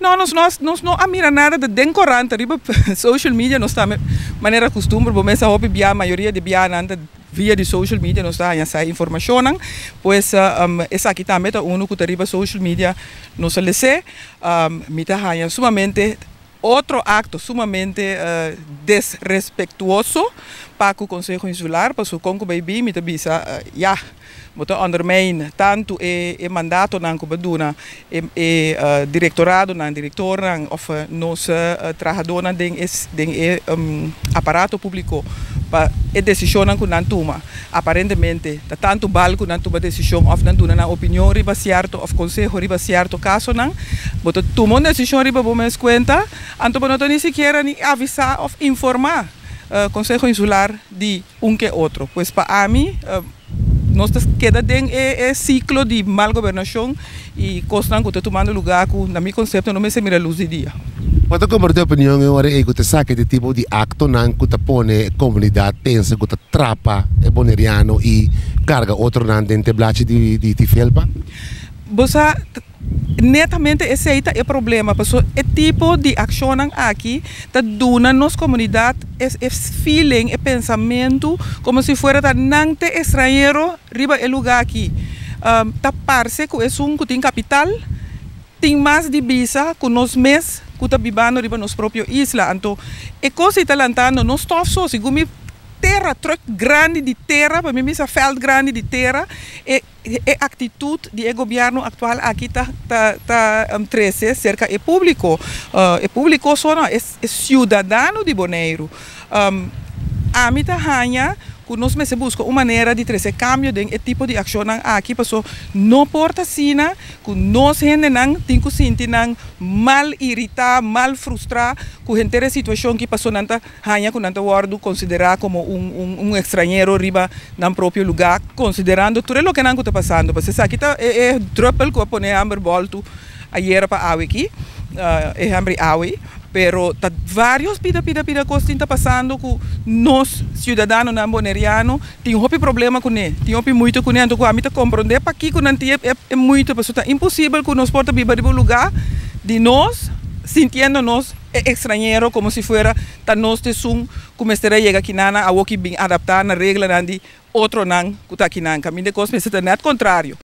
No, nos no a mira nada den korant. Riba social media nos tambe, manera kustumber, bo mes sa hopi bia, mayoria di bianan ta via di social media nos ta haña sa informashonnan. Pues esaki tambe ta unu ku ta riba social media nos a les'é. Mi ta haña sumamente otro akto sumamente desrespektuoso pa ku Konseho Insular, pasobra kon ku bai bi mi ta bisa ya bo ta ondermijn tantu e mandatonan ku bo a duna e direktoradonan, direktornan òf nos trahadónan den e aparato públiko pa e desishonnan ku nan tuma. Aparentemente ta tantu bal ku nan tuma desishon òf nan duna nan opinion riba sierto òf konseho riba sierto kasonan. Bo ta tuma un desishon riba bo mes kuenta, anto bo no ta ni sikiera ni avisá òf informá Konseho Insular di un ke otro. Pues pa ami nos ta keda den e siklo di mal gobernashon i kosnan ku ta tumando lugá ku na mi konsepto no mester mira lus di dia. Bo ta kompartí opinion e ora ei ku ta saka di tipo di aktonan ku ta pone e komunidat pensa ku ta trapa e boneriano i karga otronan den te blachi di felpa? Bo sa, netamente esei ta e problema, pasobra e tipo di akshonnan aki ta duna nos komunidat e feeling, e pensamentu komo si fuera ta nan te estranhero riba e lugá aki. Ta parse ku esun ku tin kapital tin mas di bisa ku nos mes ku ta bibando riba nos propio isla. Anto e kos ei ta lantando no stòf so, segun mi tera, trùk grandi di tera, pa mi bisa vèlt grandi di tera, e e aktitut di e gobièrnu aktual aki ta ta trese serka e públiko. E públiko so no, e siudadano di Boneiru. Ami ta haña ku nos mester buska un manera di trese kambio den e tipo di akshonnan aki, paso no por ta asina ku nos hendenan tin ku sinti nan mal iritá, mal frustrá ku henter e situashon ki paso nan ta haña ku nan ta wòrdu konsiderá komo un ekstrañero riba nan propio lugá, konsiderando tur e lokenan ku ta pasando. Pasobra esaki ta e drùpel ku a pone e hamber bòltu ayera pa awe aki, e hamber di awe. Pero ta vários pida pida pida kos tin ta pasando ku nos siudadanonan boneriano tin hopi problema kuné, tin hopi muita kuné. Anto ku ami ta komprondé pakiko nan tin e muita, pasobra ta imposibel ku nos por ta biba riba un lugá di nos sintiendo nos e extrañero como si fuera ta nos ta esun cu mester a yega kinanan awo ki bin adapta na reglanan di otronan cu ta kinan. Caminda e cos mester ta net contrario.